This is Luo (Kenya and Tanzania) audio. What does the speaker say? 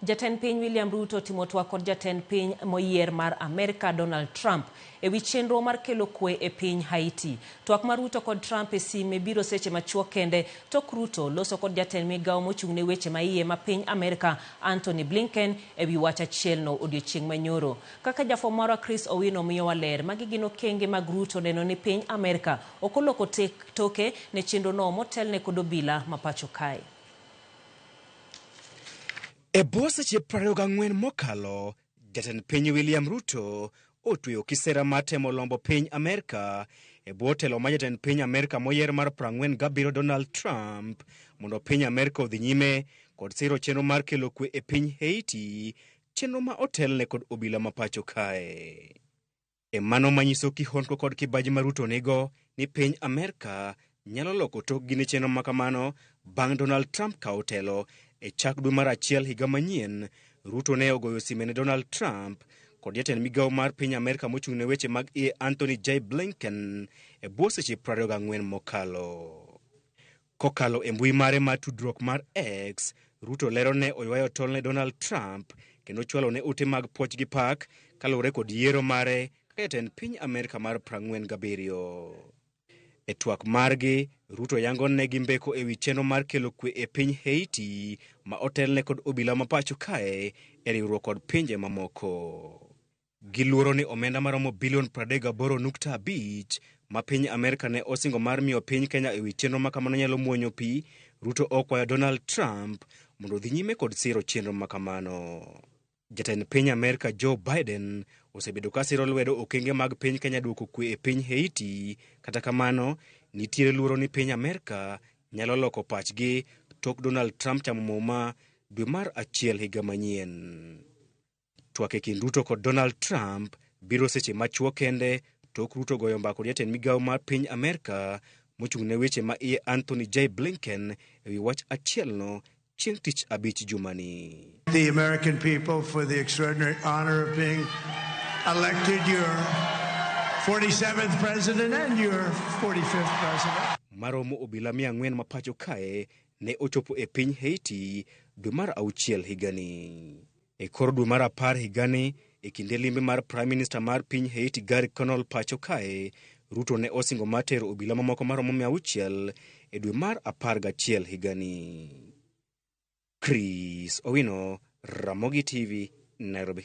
Jatend piny William Ruto timo twak kod jatend piny moyier mar Amerka Donald Trump ewi chenro mar kelo kwe e piny Haiti. Twak mar Ruto kod Trump e sime biro seche machuok kende tok Ruto loso kod jatend migawo mochung' ne weche maiye ma piny Amerka Antony Blinken ewi wach achielno odiochieng' manyoro. Kaka jafwambo marwa Chris Owino miyowa ler, magi gin okenge mag Ruto neno ni piny Amerka ok oloko toke ne chenro no motelne kod obila ma pacho kae. E bwo seche 24 mokalo, jatend piny William Ruto otweyo kisera mar temo lombo piny Amerka e bwo telo mar jatend piny Amerka moyier mar 47 Donald Trump mondo piny Amerka odhi nyime kod siro chenro mar kelo kwe e piny Haiti, chenro ma otelne kod obila ma pacho kae. E mano manyiso kihondko kod kibaji ma Ruto nigo ni piny Amerka nyalo loko tokgi ne chenro ma kamano bang' Donald Trump kawo telo e chak dwe mar achiel higa manyien. Ruto ne ogoyo sime ne Donald Trump kod jatend migawo mar piny Amerka mochung' ne weche mag iye Anthony J. Blinken e bwo seche 24 mokalo. Kokalo e mbui mare mar tudruok mar X, Ruto lero ne oywayo tol ne Donald Trump kendo chwalo ne ote mag puoch gi pak kaluwore kod yiero mare kaka jatend piny Amerka mar 47. E twak margi, Ruto yango ne gi mbeko ewi chenro mar kelo kwe e piny Haiti ma otelne kod obila ma pacho kae e riwruok kod pinje mamoko. Giluoro ni omenda maromo bilion 38.5 ma piny Amerka ne osingo mar miyo piny Kenya ewi chenro ma kamano nyalo muonyo pi. Ruto okwayo Donald Trump mondo odhi nyime kod siro chenro ma kamano. Jatend piny Amerka Joe Biden osebedo ka siro lwedo okenge mag piny Kenya duoko kwe e piny Haiti. Kata kamano, nitiere luoro ni piny Amerka nyalo loko pachgi tok Donald Trump chamo muma dwe mar achiel higa manyien. Twak e kind Ruto kod Donald Trump biro seche machuok kende tok Ruto goyo mbaka kod jatend migawo mar piny Amerka mochung' ne weche ma iye Anthony J. Blinken ewi wach achielno chieng' tich abich jumani. The American people for the extraordinary honor of being elected your 47th president and your 45th president. Maromo obila 400 ma pacho kae ne ochopo e piny Haiti dwe mar auchiel higani. E kor dwe mar apar higani, e kinde limbe mar Prime Minister mar piny Haiti Gary Conol pacho kae, Ruto ne osingo mar tero obila mamoko maromo 600 e dwe mar 11 higani. Chris Owino, Ramogi TV, Nairobi.